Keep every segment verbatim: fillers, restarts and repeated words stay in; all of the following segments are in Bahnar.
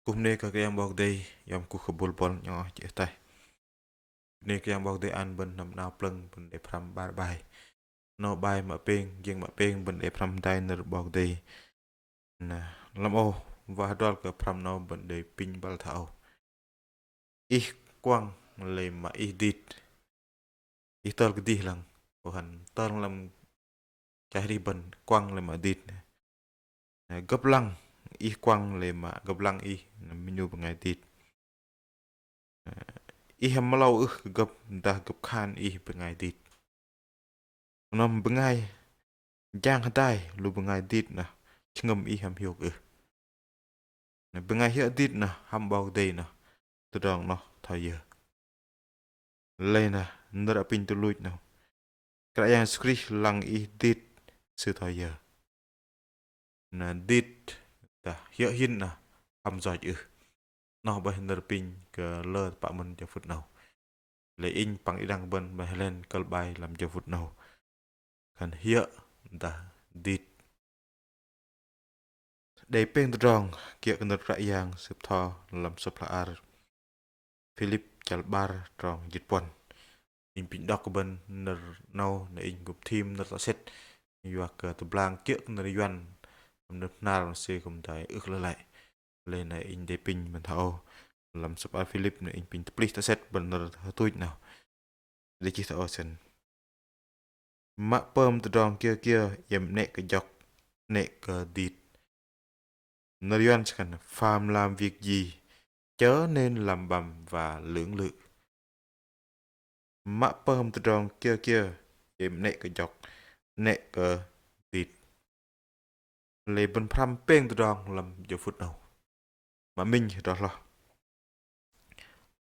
Kuh bơnê kơ Kră Yang 'Bok Kei-Dei, yom kuh kơ bôl bôl nhŏng oh jê̆ tai. Bơnê Kră Yang 'Bok Kei-Dei ăn bơ̆n năm 'nao plơ̆ng bơ̆n đei pơhrăm 'bar bai. 'Nâu bai mă pêng, jing mă pêng bơ̆n đei pơhrăm hơdai nơ̆r 'Bok Kei-Dei. Na, lăm âu, wă hơdrol kơ pơhrăm 'nâu bơ̆n đei pinh băl thoi âu. Ih kuăng lei mă ih dit. Ih tơl kơdih lăng, âu hăn tơl lăm chăl arih bơ̆n kuăng lei mă dit. Na, gơ̆p lăng, ih kuăng lei mă gơ̆p lăng ih, na, minh 'nu bơngai dit. Na, ih hăm mơlâu ưh kơ gơ̆p dah gơ̆p khan ih bơngai dit. Năm bơngai jang hơdai lu bơngai dit noh, jơhngơ̆m ih hăm hiôk ưh. Na, bơngai hiơ̆ dit noh, hăm 'Bok Kei-Dei noh, tơdrong noh thoi yơ. Lei na, nơ̆r apinh tuch luch noh. Kră Yang Yêsu Krist lăng ih dit sư thoi yơ. Na, dit dah hiơ̆ hin noh, hăm yoch ưh. Noh bơih nơ̆r apinh kơ lơ tơpă mơ̆n jơ phŭt 'nâu. Lei inh păng đĭ đăng bơ̆n bơih hơlen kơ̆l bai lăm jơ phŭt 'nâu. Khan hiơ̆ dah dit. Đei pêng tơdrong kiơ̆ kơ nơ̆r Kră Yang Sư bơtho lăm sơ̆p hla ar Philip chăl 'bar trong jĭt puăn. Inh pinh đŏk kơ bơ̆n nơ̆r 'nâu, na inh kư̆m thim nơ̆r tŏ sĕt. Yua kơ tơblang kiơ̆ kơ nơ̆r Yuăn, nơ̆r Bơhnar sư kư̆m đei ưh kơ lei. Lei na inh đei pinh bơ̆n thoi âu. Lăm sơ̆p ar Philip na inh pinh tơplih tŏ sĕt bơ̆n nơ̆r hơtuch 'nâu. Đei chih thoi âu sĕn. Mă pơm tơdrong kiơ kiơ iĕm 'nĕ kơ jŏk, 'nĕ kơ dit. Nơ̆r Yuăn sư khan: Phàm làm việc gì, chớ nên lầm bầm và lưỡng lự. Mă pơm tơdrong kiơ kiơ iĕm 'nĕ kơ jŏk, 'nĕ kơ dit. Lei bơ̆n pơhrăm pêng tơdrong lăm jơ phŭt 'nâu. Mă minh hơdrol hloh.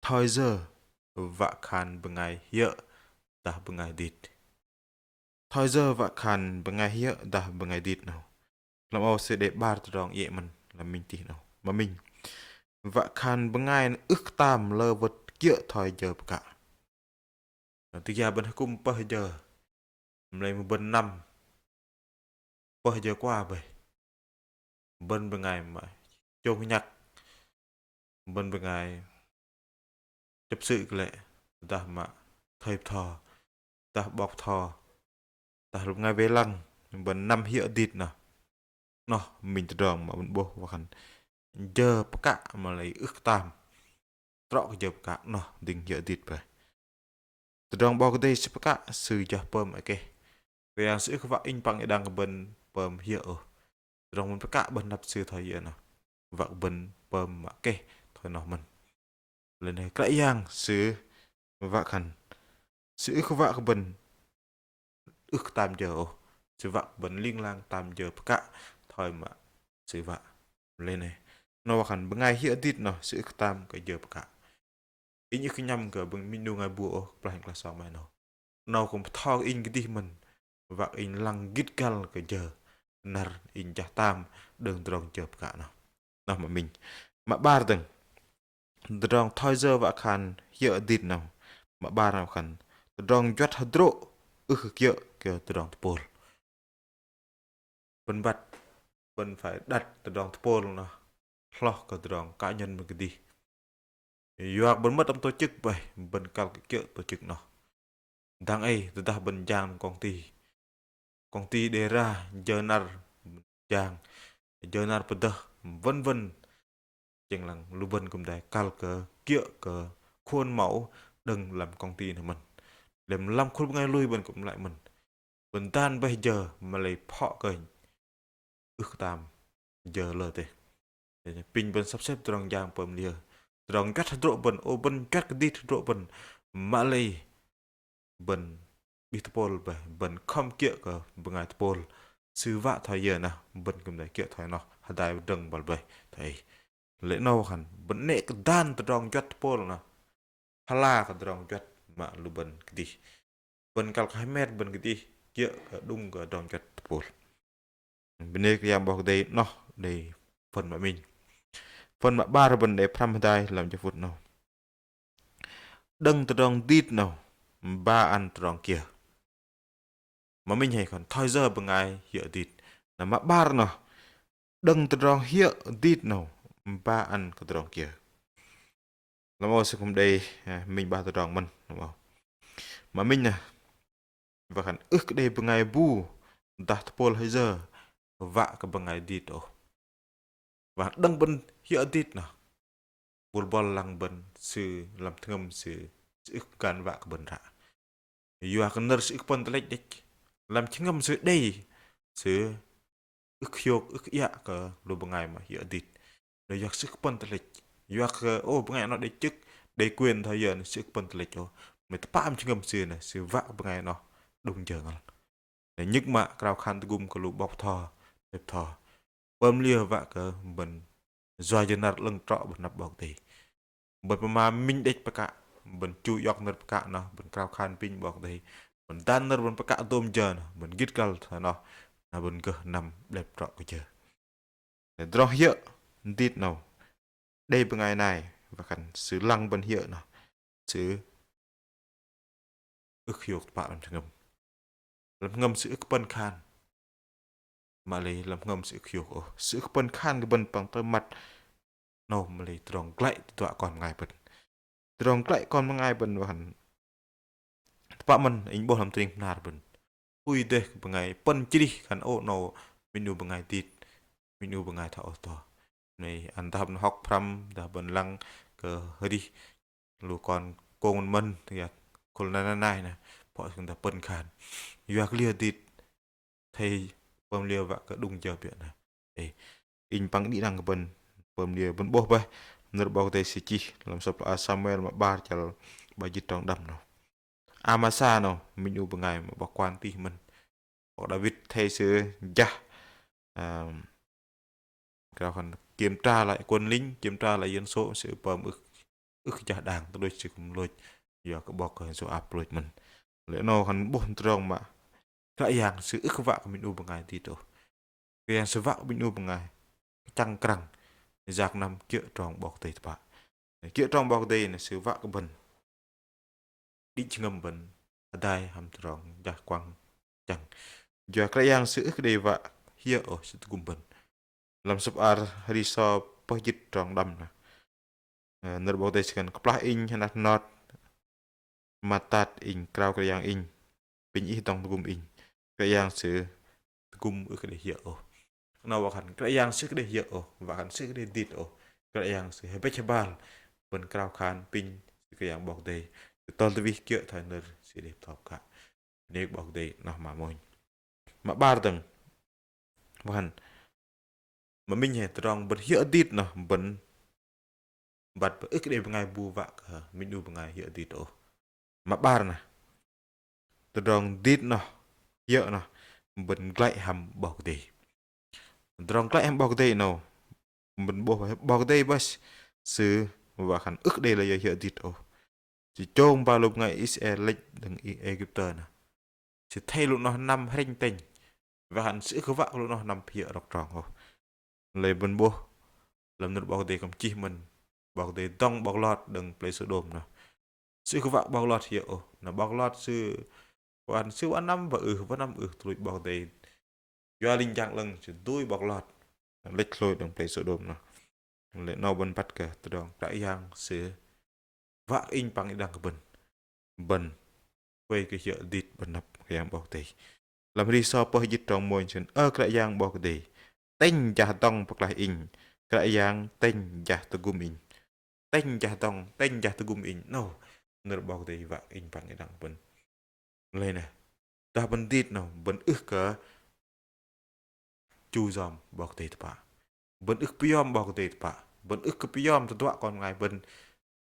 Thoi yơ wă khan bơngai hiơ̆ dah bơngai dit. Thoi yơ wă khan bơngai hiơ̆ dah bơngai dit 'nâu. Lăm âu sư đei 'bar tơdrong iĕ mơ̆n lăm minh tih 'nâu. Mă minh. Wă khan bơngai ưh kơ tam lơ wơ̆t kiơ̆ thoi jơ pơkă. Tơgia bơ̆n hơkŭm pơh jơ. Mă lei mă bơ̆n năm pơh jơ kua bơih. Bơ̆n bơngai mă chông hơnhăk. Bơ̆n bơngai chấp sự kơ lĕ, dah mă thầy bơtho, dah 'bok bơtho, dah lu bơngai wei lăng, bơ̆n năm hiơ̆ dit noh. Noh minh tơdrong mă bơ̆n 'bôh wă khan jơ pơkă mă lei ưh kơ tam. Trŏ kơ jơ pơkă noh dĭng hiơ̆ dit bơih. Tơdrong 'Bok Kei-Dei Sư pơkă Sư jah pơm akeh. Kră Yang Sư ưh kơ wă inh păng đĭ đăng kơ bơ̆n pơm hiơ̆ ôh. Tơdrong bơ̆n pơkă bơ̆n năp Sư thoi yơ noh. Wă kơ bơ̆n pơm mă akeh thoi noh mơ̆n. Lei na Kră Yang Sư wă khan, Sư ưh kơ wă kơ bơ̆n ưh kơ tam jơ ôh. Sư wă bơ̆n ling lang tam jơ pơkă thoi mă Sư wă. Lei na, noh wă khan bơngai hiơ̆ dit noh sư ưh kơ tam kơ jơ pơkă. Inh ưh kơ nhăm kơ bơ̆n minh 'nu bơngai bu ôh, kơplah inh kơ̆l sŏng mai 'nâu. 'Nâu kư̆m bơtho kơ inh kơdih mơ̆n, wă inh lăng gĭt găl kơ jơ năr inh jah tam đơ̆ng tơdrong jơ pơkă noh. Noh mă minh. Mă 'bar dơ̆ng. Tơdrong thoi yơ wă khan hiơ̆ dit 'nâu. Mă 'bar 'nâu khan tơdrong juăt hơdrô̆ ưh kơ kiơ̆ kơ tơdrong tơpôl. Bơ̆n băt, bơ̆n phải đặt tơdrong tơpôl noh hloh kơ tơdrong cá nhân bơ̆n kơdih. Yua kơ bơ̆n mơ̆t lăm tổ chức bơih, bơ̆n kăl kơ kiơ̆ tổ chức noh. Dang ei tơdah bơ̆n jang công ty, công ty đề ra jơ năr jang, jơ năr pơdơh, vân vân. Chĕng lăng lu bơ̆n kư̆m đei kăl kơ kiơ̆ kơ khuôn mẫu đơ̆ng lăm công ty noh mơ̆n. Lăm lăm khul bơngai lui bơ̆n kư̆m lei mơ̆n. Bơ̆n dan bơih jơ mă lei phŏ kơnh ưh kơ tam jơ lơ dêh. Pinh bơ̆n sắp xếp tơdrong jang pơm liơ. Tơdrong juăt hơdrô̆ bơ̆n, ô bơ̆n juăt kơdih hơdrô̆ bơ̆n. Mă lei bơ̆n 'bih tơpôl bơih, bơ̆n khŏm kiơ̆ kơ bơngai tơpôl. Sư wă thoi yơ noh, bơ̆n kư̆m đei kiơ̆ thoi noh, hơdai pơdrơ̆ng băl bơih thoi ei. Lei 'nâu khan, bơ̆n 'nĕ kơ dan tơdrong juăt tơpôl noh. Pơla kơ tơdrong juăt mă lu bơ̆n kơdih. Bơ̆n kăl kơ hơmet bơ̆n kơdih, kiơ̆ kơ đŭng kơ tơdrong juăt tơpôl. Bơnê kơ Yang 'Bok Kei-Dei, noh đei phần mă minh. Phần mă 'bar bơ̆n đei pơhrăm hơdai lăm jơ phŭt 'nâu. Đơ̆ng tơdrong dit 'nâu, ba ăn tơdrong kiơ. Mă minh hei khan thoi yơ bơngai hiơ̆ dit. Na mă 'bar noh, đơ̆ng tơdrong hiơ̆ dit 'nâu, ba ăn kơ tơdrong kiơ. Lăm âu sư kư̆m đei, ơ, minh 'bar tơdrong mơ̆n, lăm âu. Mă minh nơh, wă khan ưh kơ đei bơngai bu dah tơpôl hơyơ wă kơ bơngai dit ôh. Wă đơ̆ng bơ̆n hiơ̆ dit nơh, bôl bôl lăng bơ̆n sư lăm tơhngơ̆m sư, sư ưh kơ gan wă kơ bơ̆n ră. Yua kơ nơ̆r sư ưh kơ pơ̆n tơlĕch đĕch. Lăm tơhngơ̆m sư đei, sư ưh kơ hiôk, ưh kơ iă kơ lu bơngai mă hiơ̆ dit. Lei yua kơ sư ưh kơ pơ̆n tơlĕch. Yua kơ, ô, bơngai noh đei chức, đei quyền thoi yơ nơh sư ưh kơ pơ̆n tơlĕch ôh. Mă tơpă lăm tơhngơ̆m sư nơh, sư wă bơngai noh đŭng jơ ngăl. Lei nhĭk mă krao khan tơgŭm kơ lu 'bok bơtho, pơtho. Pơm liơ wă kơ bơ̆n yua jơ năr 'lơ̆ng trŏ bơ̆n năp 'Bok Kei-Dei. Bơ̆n pơma minh đĕch pơkă, bơ̆n chu iŏk nơ̆r pơkă noh, bơ̆n krao khan apinh 'Bok Kei-Dei. Bơ̆n dan nơ̆r bơ̆n pơkă dôm jơ noh, bơ̆n gĭt kăl thoi noh, na bơ̆n gơh năm 'blep trŏ kơ jơ. Tơdrong hiơ̆ dit 'nâu, đei bơngai nai, wă khan sư lăng bơ̆n hiơ̆ noh, sư ưh kơ hiôk tơpă lăm tơhngơ̆m. Lăm tơhngơ̆m sư ưh kơ pơ̆n khan. Mă lei lăm tơhngơ̆m sư ưh kơ hiôk ôh. Sư ưh kơ pơ̆n khan kơ bơ̆n păng tơmăt. 'Nâu mă lei tơdrong glăi tơduă kon bơngai bơ̆n. Tơdrong glăi kon bơngai bơ̆n wă khan. Tơpă mơ̆n, inh 'bôh lăm tơring Bahnar bơ̆n. Hui dêh kơ bơngai pơ̆n chrih khan ô 'nâu minh 'nu bơngai dit. Minh 'nu bơngai thoi âu thoi. Mă lei ăn dah bơ̆n hŏk pơhrăm, dah bơ̆n lăng kơ arih lu kon kông mơ̆n, tơ yă khul nai nai nai nơh, pơ̆ sơng dah pơ̆n khan. Yua kơ liơ dit, athei pơm liơ wă kơ đŭng jơ biơ̆ nơh. Ê, inh păng đĭ đăng kơ bơ̆n, pơm liơ bơ̆n 'bôh bơih, nơ̆r 'Bok Kei-Dei sư chih, lăm sơ̆p hla bơar Samuel mă 'bar chăl 'bar jĭt trong đăm nơh. Amasa nơh, minh 'nu bơngai mă 'bok quan tih mơ̆n. 'Bok Đawit athei sư jah, ơ, Krao khan kiểm tra lại quân lính, kiểm tra lại dân số, sư pơm ưh, ưh jah đang, tơlôch sư kư̆m lôch. Yua kơ 'bok kơ Yôap lôch mơ̆n. Lei 'nâu khan 'bôh tơdrong mă Kră Yang sư ưh kơ wă kơ minh 'nu bơngai dit ôh. Kră Yang sư wă kơ minh 'nu bơngai kơchăng krăng. Yak năm kiơ̆ trong 'Bok Kei-Dei tơpă. Kiơ̆ trong 'Bok Kei-Dei nơh sư wă kơ bơ̆n đĭ jơhngơ̆m bơ̆n hơdai hăm tơdrong jah kuăng chăng. Yua Kră Yang sư ưh kơ đei wă hiơ̆ ôh, sư tơgŭm bơ̆n. Lăm sơ̆p hla bơar Hơri so pơh jĭt trong đăm nơh. Ơ, nơ̆r 'Bok Kei-Dei sư khan kơplah inh hơnat hơnot, măt tat inh krao Kră Yang inh, apinh ih dŏng tơgŭm inh. Kră Yang sư tơgŭm ưh kơ đei hiơ̆ ôh. 'Nâu wă khan Kră Yang sư ưh kơ đei hiơ̆ ôh, wă khan sư ưh kơ đei dit ôh. Kră Yang sư hơbĕch hơbal, bơ̆n krao khan apinh sư Kră Yang 'Bok Kei-Dei. Sư tơl tơwih kiơ̆ thoi nơ̆r sư đei bơtho pơkă. Bơnê kơ 'Bok Kei-Dei noh mă mônh. Mă 'bar dơ̆ng. Wă khan mă minh hei tơdrong bơ̆n hiơ̆ dit noh bơ̆n băt bơ̆n ưh kơ đei bơngai bu wă kơ minh 'nu bơngai hiơ̆ dit ôh. Mă 'bar nơh. Tơdrong dit noh, hiơ̆ noh, bơ̆n glăi hăm 'Bok Kei-Dei. Tơdrong glăi hăm 'Bok Kei-Dei 'nâu, bơ̆n 'bôh 'Bok Kei-Dei bơih, sư wă khan ưh kơ đei layơ hiơ̆ dit ôh. Sư chông ba lu bơngai Israel lĕch đơ̆ng Êgiptơ nơh. Sư athei lu noh năm hrĕnh tĕnh. Wă khan sư ưh kơ wă kơ lu noh năm pơhiơ̆ rŏk trong ôh. Lei bơ̆n 'bôh lăm nơ̆r 'Bok Kei-Dei kư̆m chih mơ̆n. 'Bok Kei-Dei dŏng 'bok Lot đơ̆ng pơlei Sôđôm nơh. Sư ưh kơ wă 'bok Lot hiơ̆ ôh. Na 'bok Lot sư wă khan sư wă năm wă ưh, wă năm ưh, tơlôch 'Bok Kei-Dei yua linh jang 'lơ̆ng sư dui 'bok Lot lĕch hlôi đơ̆ng pơlei Sôđôm nơh. Lei 'nâu bơ̆n băt kơ tơdrong Kră Yang sư wă kơ inh păng đĭ đăng kơ bơ̆n. Bơ̆n wei kơ hiơ̆ dit bơ̆n năp Kră Yang 'Bok Kei-Dei. Lăm Hơri so pơh jĭt trong mônh sư khan: Ơ Kră Yang 'Bok Kei-Dei, tĕnh jah dŏng pơklaih inh. Kră Yang tĕnh jah tơgŭm inh. Tĕnh jah dŏng, tĕnh jah tơgŭm inh. 'Nâu nơ̆r 'Bok Kei-Dei wă kơ inh păng đĭ đăng kơ bơ̆n. Lei nơh, dah bơ̆n dit 'nâu, bơ̆n ưh kơ chu yom 'Bok Kei-Dei tơpă. Bơ̆n ưh kơ pơyom 'Bok Kei-Dei tơpă. Bơ̆n ưh kơ pơyom tơduă kon bơngai bơ̆n.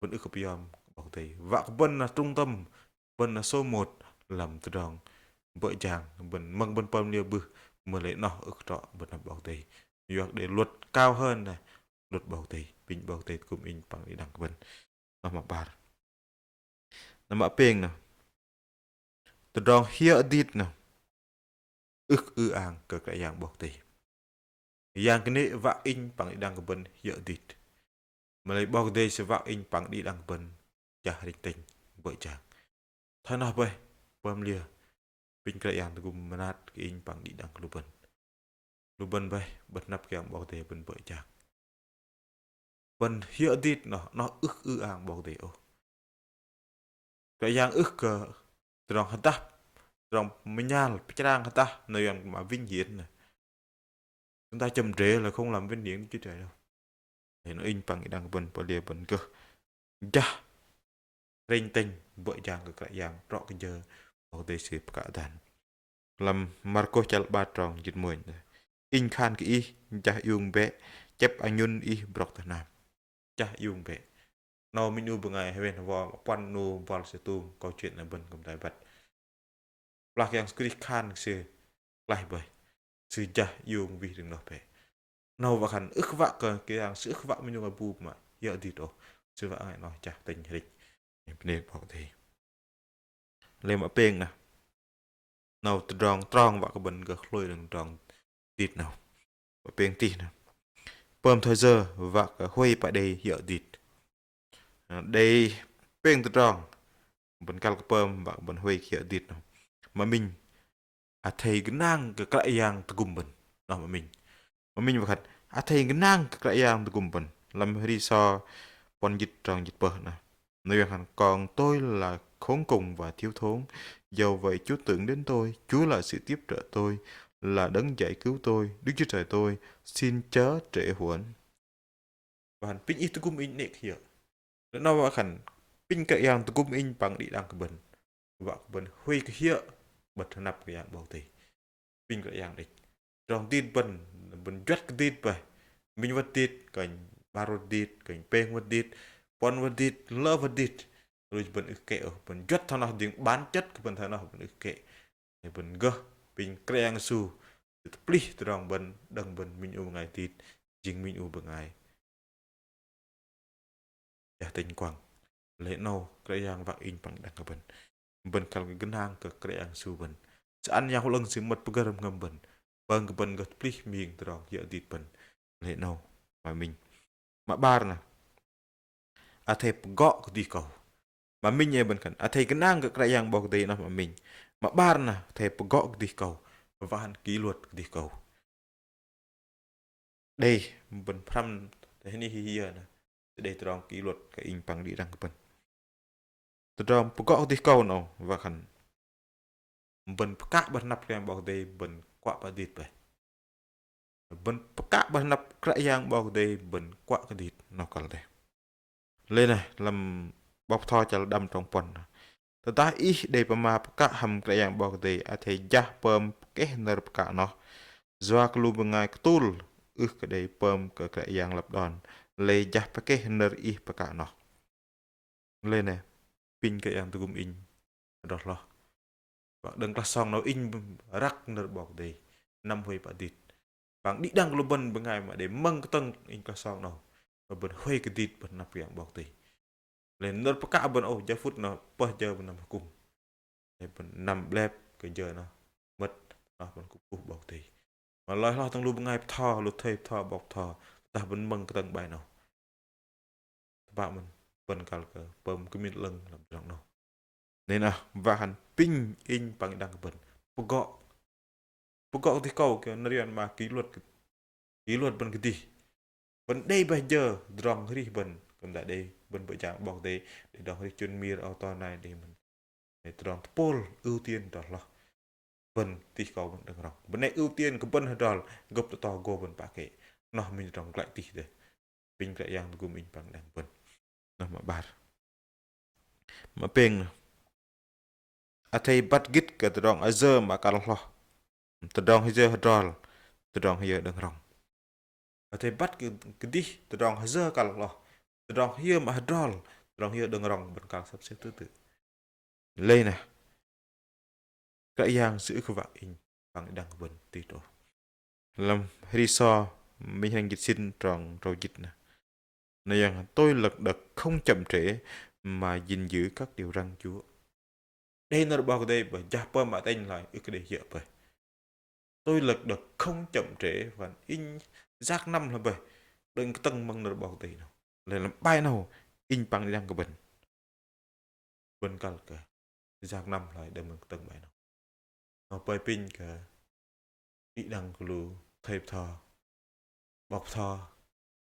Bơ̆n ưh kơ pơyom 'Bok Kei-Dei. Wă kơ bơ̆n na trung tâm, bơ̆n na số một lăm tơdrong bơ̆ jang, bơ̆n mơ̆ng bơ̆n pơm liơ bưh, mă lei noh ưh kơ trŏ bơ̆n năp 'Bok Kei-Dei. Yua kơ đei luật cao hơn nơh, luật 'Bok Kei-Dei. Apinh 'Bok Kei-Dei tơgŭm inh păng đĭ đăng kơ bơ̆n. Noh mă 'bar. Na mă pêng nơh. Tơdrong hiơ̆ dit nơh ưh kơ ư-ang kơ Kră Yang 'Bok Kei-Dei. Yang kơnê̆ wă inh păng đĭ đăng kơ bơ̆n hiơ̆ dit. Mă lei 'Bok Kei-Dei sư wă inh păng đĭ đăng kơ bơ̆n jah hrĕnh tĕnh bơ̆ jang. Thoi noh bơih, pơm liơ, apinh Kră Yang tơgŭm mơnat kơ inh păng đĭ đăng kơ lu bơ̆n. Lu bơ̆n bơih, bơ̆n năp Kră Yang 'Bok Kei-Dei bơ̆n bơ̆ jang. Bơ̆n hiơ̆ dit noh, noh ưh kơ ư-ang 'Bok Kei-Dei ôh. Kră Yang ưh kơ tơdrong hơdăh, tơdrong mơnhal pơchrang hơdăh nơ̆r Yuăn mă vinh hiển nơh. Chúng ta chậm trễ là không làm vinh hiển Đức Chúa Trời đâu. Thì nó inh păng đăng kơ bơ̆n pơlei bơ̆n gơh jah hrĕnh tĕnh bơ̆ jang kơ Kră Yang trŏ kơ jơ 'Bok Kei-Dei Sư pơkă dan. Lăm Markôs chăl 'bar trong jĭt mônh. Inh khan kơ ih, jah iung bĕ, chĕp añŭn ih brŏk tơ hnam. Jah iung bĕ. 'Nâu minh 'nu bơngai hơwen hơwo, puăn 'nu buăl sư tŭm, câu chuyện 'nâu bơ̆n kư̆m tai băt. Plah Kră Yang Yêsu Krist khan kơ sư klaih bơih. Sư jah iung wih đơ̆ng noh bĕ. 'Nâu wă khan ưh kơ wă kơ Kră Yang, sư ưh kơ wă minh 'nu bơngai bu mă hiơ̆ dit ôh. Sư wă bơngai noh jah tĕnh hrĕnh. Bơnê 'Bok Kei-Dei. Lei mă pêng nơh. 'Nâu tơdrong trong wă kơ bơ̆n gơh hlôi đơ̆ng tơdrong dit 'nâu. Mă pêng tih nơh. Pơm thoi yơ wă kơ huay pă đei hiơ̆ dit. Đei pêng tơdrong bơ̆n kăl kơ pơm wă kơ bơ̆n huay kơ hiơ̆ dit 'nâu. Mă minh, athei gơnang kơ Kră Yang tơgŭm bơ̆n. Noh mă minh. Mă minh wă khan, athei gơnang kơ Kră Yang tơgŭm bơ̆n. Lăm Hri Sô puăn jĭt trong jĭt pơh nơh. Nơ̆r Yuăn khan: "Còn tôi là khốn cùng và thiếu thốn. Dầu vậy Chúa tưởng đến tôi, Chúa là sự tiếp trợ tôi, là đấng giải cứu tôi, Đức Chúa Trời tôi, xin chớ trễ hoãn." Wă khan pinh ih tơgŭm inh 'nĕ kơ hiơ̆. Lei 'nâu wă khan pinh Kră Yang tơgŭm inh păng đĭ đăng kơ bơ̆n. Wă kơ bơ̆n huay kơ hiơ̆ bơ̆t hơnăp Kră Yang 'Bok Kei-Dei. Pinh Kră Yang đĕch. Trong dit bơ̆n, bơ̆n juăt kơ dit bơih. Minh wơ̆t dit, kơnh 'bar wơ̆t dit, kơnh pêng wơ̆t dit, puăn wơ̆t dit, lơ wơ̆t dit. Lu bơ̆n ưh kơ kĕ ôh, bơ̆n juăt thoi noh dĭng bản chất kơ bơ̆n thoi noh bơ̆n ưh kơ kĕ. Lei bơ̆n gơh pinh Kră Yang Yêsu tơplih tơdrong bơ̆n, đơ̆ng bơ̆n minh 'nu bơngai dit, jing minh 'nu bơngai jah tĕnh kuăng. Lei 'nâu Kră Yang wă inh păng đĭ đăng kơ bơ̆n. Bơ̆n kăl kơ gơnang kơ Kră Yang Yêsu bơ̆n. Sư ăn Yang 'Lơ̆ng Sư mơ̆t pơgơ̆r jơhngơ̆m bơ̆n. Păng kơ bơ̆n gơh tơplih ming tơdrong hiơ̆ dit bơ̆n. Lei 'nâu mă minh. Mă 'bar nơh. Athei pơgŏ kơdih kâu. Mă minh ei bơ̆n khan. Athei gơnang kơ Kră Yang 'Bok Kei-Dei noh mă minh. Mă 'bar nơh, athei pơgŏ kơdih kâu. Wă khan kỷ luật kơdih kâu. Đei bơ̆n pơhrăm tơ hơnih hơyơ nơh. Đei tơdrong kỷ luật kơ inh păng đĭ đăng kơ bơ̆n. Tơdrong pơgŏ kơdih kâu 'nâu wă khan bơ̆n pơkă bơ̆n hơnăp Kră Yang 'Bok Kei-Dei bơ̆n kuă pă dit bơih. Bơ̆n pơkă bơ̆n hơnăp Kră Yang 'Bok Kei-Dei bơ̆n kuă kơ dit noh kăl dêh. Lei nơh lăm 'bok Bơtho chăl đăm trong puăn. Tơdah ih đei pơma pơkă hăm Kră Yang 'Bok Kei-Dei, athei jah pơm pơkeh nơ̆r pơkă noh. Yua kơ lu bơngai kơtul ưh kơ đei pơm kơ Kră Yang lăp đon, lei jah pơkeh nơ̆r ih pơkă noh. Lei nơh, pinh Kră Yang tơgŭm inh hơdrol hloh. Wă đơ̆ng klaih song 'nâu inh răk nơ̆r 'Bok Kei-Dei, năm huay pă dit. Păng đĭ đăng kơ lu bơ̆n bơngai mă đei mơ̆ng kơtơ̆ng inh klaih song 'nâu. Mă bơ̆n huay kơ dit bơ̆n hơnăp Kră Yang 'Bok Kei-Dei. Lei nơ̆r pơkă bơ̆n ôh, jơ phŭt 'nâu pơh jơ bơ̆n năm akŭm. Lei bơ̆n năm 'blep kơ jơ noh mơ̆t, noh bơ̆n kŭp kuh 'Bok Kei-Dei. Mă lei hloh dơ̆ng lu bơngai bơtho, lu thây bơtho, 'bok bơtho, tơdah bơ̆n mơ̆ng kơtơ̆ng 'bai 'nâu. Tơpă mơ̆n bơ̆n kăl kơ pơm kơmĭn 'lơ̆ng lăm tơdrong 'nâu. Lei nơh, wă khan pinh inh păng đĭ đăng kơ bơ̆n. Pơgŏ. Pơgŏ kơdih kâu, kơ nơ̆r Yuăn mă kỷ luật, kỷ luật bơ̆n kơdih. Bơ̆n đei bơih jơ tơdrong arih bơ̆n, kư̆m đei bơ̆n bơ̆ jang 'Bok Kei-Dei, đei tơdrong arih chŭn mir, âu to nai đei mơ̆n. Đei tơdrong tơpôl ưu tiên hơdrol hloh. Bơ̆n tih kâu bơ̆n đơ̆ng rŏng. Bơnê ưu tiên kơ bơ̆n hơdrol, gơ̆p tơto gô bơ̆n pă kĕ. Noh minh tơdrong glăi tih dêh. Pinh Kră Yang tơgŭm inh păng đĭ đăng bơ̆n. Noh mă 'bar. Mă pêng nơh. Athei băt gĭt kơ tơdrong ayơ mă kăl hloh. Tơdrong ayơ hơdrol, tơdrong ayơ đơ̆ng rŏng. Athei băt kơ, kơdih tơdrong ayơ kăl hloh, tơdrong ayơ mă hơdrol, tơdrong ayơ đơ̆ng rŏng, bơ̆n kăl sắp xếp thứ tự. Lei nơh. Kră Yang Sư ưh kơ wă inh păng đĭ đăng bơ̆n tih ôh. Lăm Hri Sô minh hrĕng jĭt sĭn trong tơdrâu jĭt nơh. Nơh, yang tôi lật đật không chậm trễ mà gìn giữ các điều răn Chúa. Đei nơ̆r 'Bok Kei-Dei bơih, jah pơm mă tĕnh hloi ưh kơ đei hiơ̆ bơih. Tôi lật đật không chậm trễ, wă khan inh yak năm hloi bơih đơ̆ng kơtơ̆ng mơ̆ng nơ̆r 'Bok Kei-Dei 'nâu. Lei lăm 'bai 'nâu inh păng đĭ đăng kơ bơ̆n. Bơ̆n kăl kơ yak năm hloi đơ̆ng mơ̆ng kơtơ̆ng 'bai 'nâu. Noh pơi pinh kơ đĭ đăng kơ lu thây bơtho, 'bok bơtho,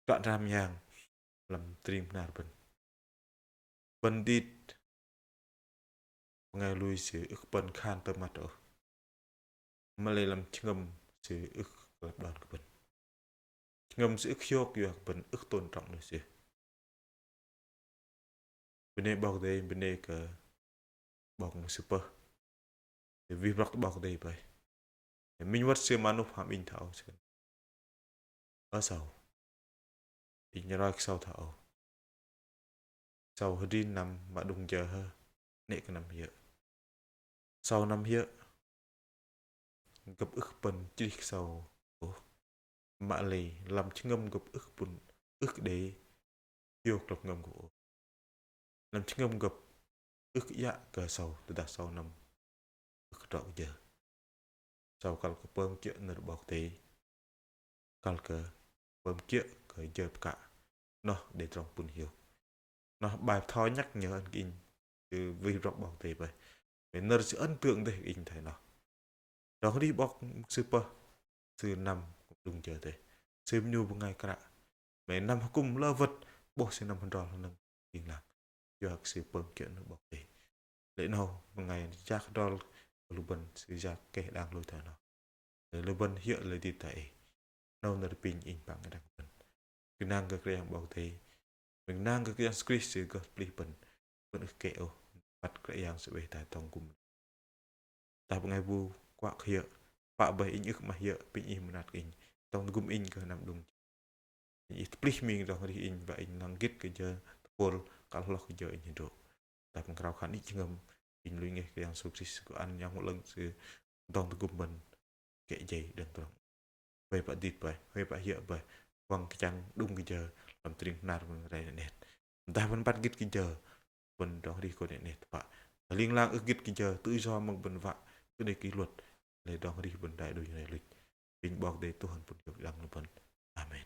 trŏ hnam yang, lăm tơring bơhnar bơ̆n. Bơ̆n dit bơngai lui sư ưh kơ pơ̆n khan tơ măt ôh. Mă-lei lăm jơhngơ̆m sư ưh kơ lăp đon kơ bơ̆n. Jơhngơ̆m sư ưh kơ hiôk yua kơ bơ̆n ưh kơ tôn trọng lui sư. Bơnê 'Bok Kei-Dei, bơnê kơ 'Bok Mục Sư Pơh. Wih brŏk tơ 'Bok Kei-Dei bơih. Minh wơ̆t sư mă nôp hăm inh thoi âu sư khan: Ơ sâu, inh roi kơ sâu thoi âu. Sâu hơdrin năm mă đŭng jơ hơ, 'nĕ kơ năm hiơ̆. Sâu năm hiơ̆, gơ̆p ưh kơ pơ̆n chrih kơ sâu ôh. Mă-lei lăm jơhngơ̆m gơ̆p ưh kơ pŭn, ưh kơ đei hiôk lăm jơhngơ̆m gơ̆p ôh. Lăm jơhngơ̆m gơ̆p ưh kơ iă kơ sâu, tơdah sâu năm ưh kơ trŏ kơ jơ. Sâu kăl kơ pơm kiơ̆ nơ̆r 'Bok Kei-Dei, kăl kơ pơm kiơ̆ kơ jơ pơkă, noh đei trong pŭn hiôk. Noh bai bơtho nhắc nhở ăn kơ inh, sư wih brŏk 'Bok Kei-Dei bơih. Mă-lei nơ̆r sư ấn tượng dêh kơ inh thoi noh. Đon arih 'Bok Mục Sư Pơh, sư năm kư̆m đŭng jơ dêh. Sư 'nu bơngai kră. Mă-lei năm akŭm lơ wơ̆t, 'bôh sư năm hơdrol hơnơ̆ng ling lang. Yua kơ sư pơm kiơ̆ nơ̆r 'Bok Kei-Dei. Lei 'nâu bơngai yak hơdrol kơ lu bơ̆n, sư yak keh đang lui thoi noh. Lei lu bơ̆n hiơ̆ lei dit tơ ei. 'Nâu nơ̆r apinh inh păng đĭ đăng bơ̆n. Gơnang kơ Kră Yang 'Bok Kei-Dei. Gơnang kơ Kră Yang Yêsu Krist sư gơh tơplih bơ̆n. Bơ̆n ưh kơ kĕ ôh, băt Kră Yang sư oei hơdai dŏng gŭm. Tơdah bơngai bu kuă kơ hiơ̆, pă bơih inh ưh kơ 'maih hiơ̆, apinh ih mơnat kơ inh, dŏng tơgŭm inh kơ năm đŭng. Inh ih tơplih ming dŏng arih inh, wă inh lăng gĭt kơ jơ tơpôl, kăl hloh kơ jơ inh hơdrô̆. Tơdah bơngai krao khan đĭ jơhngơ̆m, inh lui ngeh kơ Yang Yêsu Krist, Sư ăn Yang Bơhngol 'Lơ̆ng Sư dŏng tơgŭm bơ̆n kĕ jei đơ̆ng tơdrong. Huay pă dit bơih, huay pă hiơ̆ bơih, wă kơchăng đŭng kơ jơ lăm tơring bơhnar bơ̆n rai 'net. Dah bơ̆n băt gĭt kơ jơ, bơ̆n dŏng arih kơ 'net tơpă. Ling lang ưh gĭt kơ jơ, tự do mơ̆ng bơ̆n wă, kơ đei kỷ luật, lei dŏng arih bơ̆n rai đunh rai luch. Apinh 'Bok Kei-Dei tơgŭm bơ̆n hiôk đĭ đăng lu bơ̆n. Amen.